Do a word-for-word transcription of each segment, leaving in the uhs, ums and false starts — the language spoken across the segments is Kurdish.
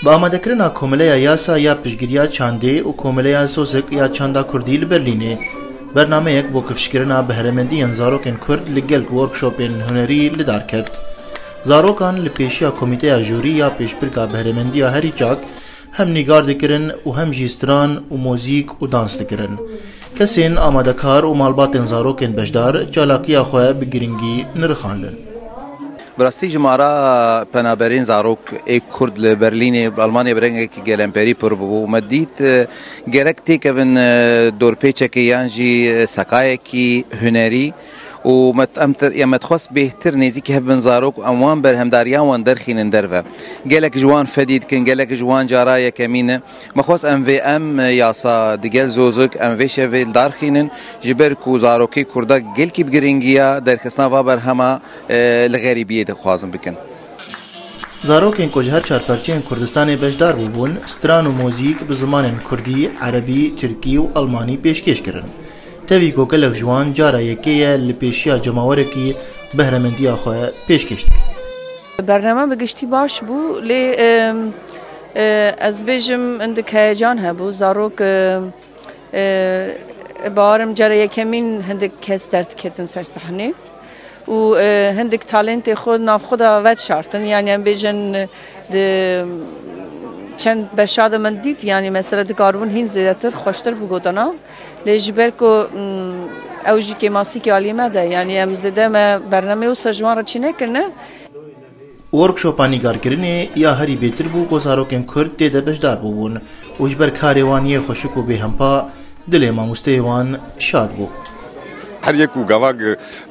Bi amadekirina Komeleya Yasa ya Piştgiriya Çandê û Komeleya Sozik ya Çanda Kurdî li Berlînê, bernameyek bo kifşkirina behremendiyên zarokên Kurd li gel workshopên hunerî li dar ket. Zarokan li pêşiya Komîteya Jûrî ya Pêşbirka Behremendiya Herî Çak hem nîgar dikirin û hem jî stran û mozîk û dans dikirin. Kesên amadekar û malbatên zarokên beşdar çalakiya xwe bi giringî nirxandin. Bi rastî jimara penaberên zarok ê Kurd li Berlînê, bi Almanyayê bi rengekî gelemperî pir bûbû. Me dît, e, gerek têkevin, e, dorpêçekê yan jî, e, seqayekî hunerî û me, em te-, ya me dixwest bêhtir nêzîkî hev bin zarok û em wan berhemdariya wan derxînin derve. Gelek ji wan fedî dikin, gelek ji wan cara yekemî ne. Me xwest em vê em, e, yasa digel zozok, em vê şevê li dar xînin, ji ber ku zarokê Kurda gelkî bi giringî ya derxistina va berhema, e, li xerîbiyê dixwazin bikin. Zarokên ku ji her çar perçeyên Kurdistanê beşdar bûbûn, stran û mozîk bi zimanên Kurdî, Erebî, Tirkî û Almanî pêşkêş kirin. Tevî ku gelek ji wan cara yekê ye li pêşiya cemawerekî behremendiya xwe pêşkêş dikin. Bername bi giştî baş bû, lê, em, e, ez bêjim, hindik heyecan hebû. Zarok, e, e, bawerim cara yekemîn hindik kes derdiketin ser sahnê û, e, hindik talentê xwe nav xwe de vedişartin. Yani em bêjin, di çend beşa de min dît, yani mesela dikaribûn hîn zêdetir, xweştir bigotana. Lê ji ber ku, mm, ew jî kêmasîkê alî me de, yani em zêde me bernameyê wisa ji wan re çênekirine. Workshopa nîgarkirinê ya herî bêtir bû ku zarokên Kurd tê de beşdar bûbûn û ji ber karê wan yê xweşik û bêhempa dilê mamosteyê wan şad bû. Her yek û gava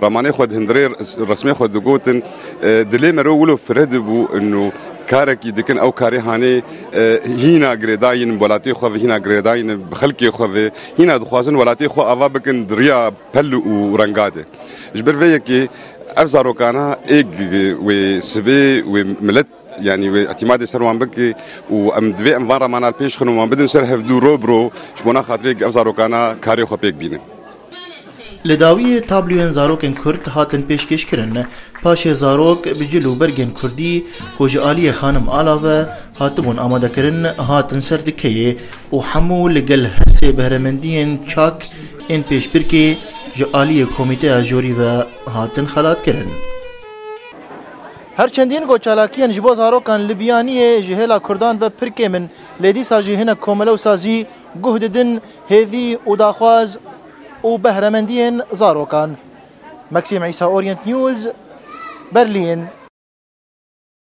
ramanê xwe di hundirê resmê xwe digotin, e, dilê mero wilo fire dibû û karekî dikin, ew karê hanê, e, hîna girêdayîn bi welatê xwe ve, hîna girêdayîn bi xelkê xwe ve, hîna dixwazin welatê xwe ava bikin di riya pel û renga de. Ji ber vê yekê ev zarokana êk wê sibê wê milet, yanî wê îtîmadê ser wan bike û em divê em van ramana li pêş xin û wan bidin ser hevdû ro bi ro ji bona xatirê ev zarokana karê xwe pêk bînin. Li dawiyê tabloyên zarokên Kurd hatin pêşkêşkirin. Paşê zarok bi cil û bergên Kurdî ku ji aliyê xanim Ala ve hatibûn amadekirin, hatin ser dikeyê û hemû li gel hersê behremendiyên çak ên pêşbirkê ji aliyê komîteya jorî ve hatin xelatkirin. Her çendîn ku çalakiyên ji bo zarokan li biyaniyê ji hêla Kurdan ve pir kêm in, lê dîsa jî hinek komele û sazî guh didin hêvî û daxwaz û behremendiyên zarokan. Maxim Îsa, Orient News, Berlîn.